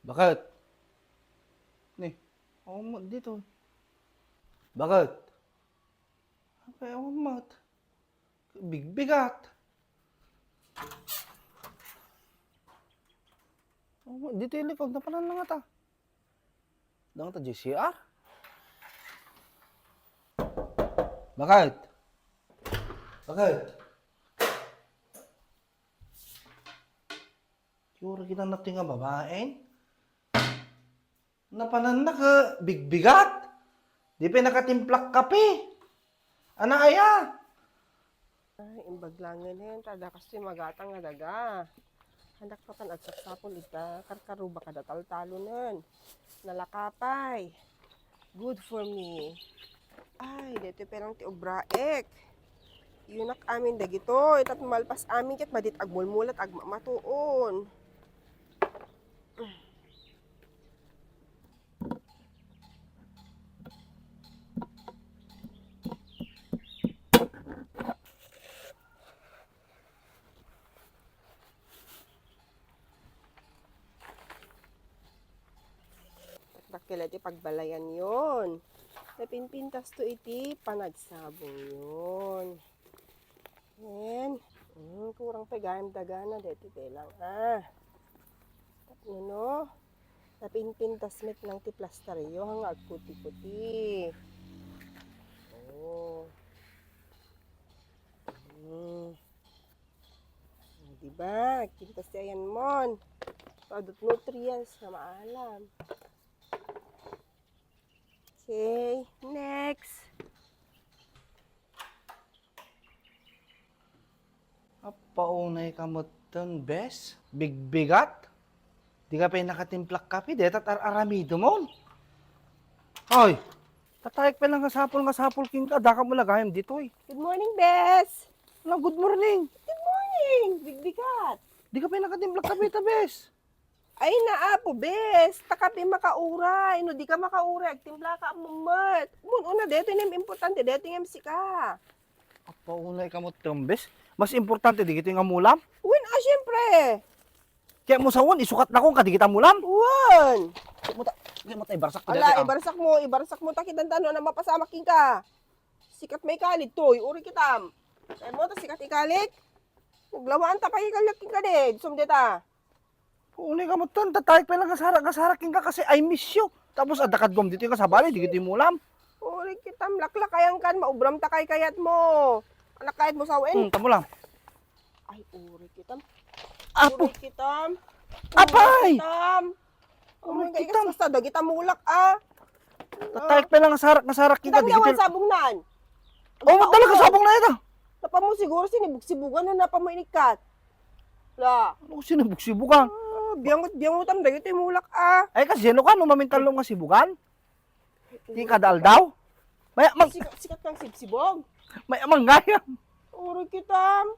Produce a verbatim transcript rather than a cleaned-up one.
Bakit? Ni, awan met ditoy. Bakit? Apay, awan met. Bigbigat. Awan met. Ditoy likod, napanan na ngata. Daan ta J C R? Bakit? Bakit? Yura kita na ti nga babaen. Napanan na ka bigbigat. Di pay nakatimplak kape. Ana aya? Ay, imbag langen hen, tada kastoy magatang nga daga. Hanak patan agsapsapul ita, karkaruba kada taltalonen. Nalakapay. Good for me. Ay, daytoy pay lang ti ubraek. Yunak amin dagitoy, tapno malpas amin ket madi ti agmulmulat, agmamatuon. Dakkel ti pagbalayan yon. Napinpintas to iti panagsabong yon. Ayan. Mm, kurang pay gayam dagana, deti pelang, ah. Tapno no, napinpintas met lang ti plastaryo, nga agkuti-kuti. Oh. Mm. Diba? Agpintas ti ayan mon. Adda nutrients nga maalam. Okay, next. Apaunay ka metten, bes? Bigbigat? Di ka pay nakatimplak kape, deta ar-aramidem. Hoy! Tatayek pay lang nga sapul, nga sapul kenka, daka mo lagayam ditoy. Good morning, bes. Ala, good morning. Good morning. Bigbigat. Di ka pay nakatimplak kape ta, bes. Ay, naapo, bes. Ta kape makauray. No, di ka makauray, agtimpla ka met. Mun, una, daytoy nga importante, daytoy nga sika. Apaunay ka metten, bes. Mas importante, dagitoy nga mulam? Wen, ah, siyempre. Kaya mo sawen, isukat na kong kadigita mulam? Wen. Kaya mo ta, kaya mo ta, ibarsak ko daytoy, ah. Ibarsak mo, ibarsak mo, ta kitan ta no, na mapasamak kenka. Sikat maikalit, toy, uri kitam. Kaya mo ta, sikat ikalit. Naglawaan ta pay ikaliak kenka di, sum deta. Uni ka metten, tatayek pay lang nga sarak, nga sarak kenka kasi I miss you. Tapos adda kaduam ditoy nga sabali, dagitoy mulam. Uri kitam, laklakayan kan, maubram ta kaykayat mo. Anak kayat mo sawen? Hmm, ta mulam. Ay, uri kitam. Apo. Uri kitam. Apay! Uri kitam. Uri kitam. Kasta, dagita mulak, ah. Tatayek pay lang nga sarak, nga sarak kenka, dagitoy. Kitang yawan sabong nan. Oh, talaga sabong na ita. Napa mo siguro sinibog-sibogan na napa mo inikkat. La. Ano ko sinibog-sibogan? Ah, biyangot, biyangotam dagitoy mulak, ah. Ay, kasi ano ka, no, mamintalom nga sibogan? Ti kada aldaw? Maya, mang- Sikat, sikat kang sibsibog. Maya, manggayam. Uri kitam.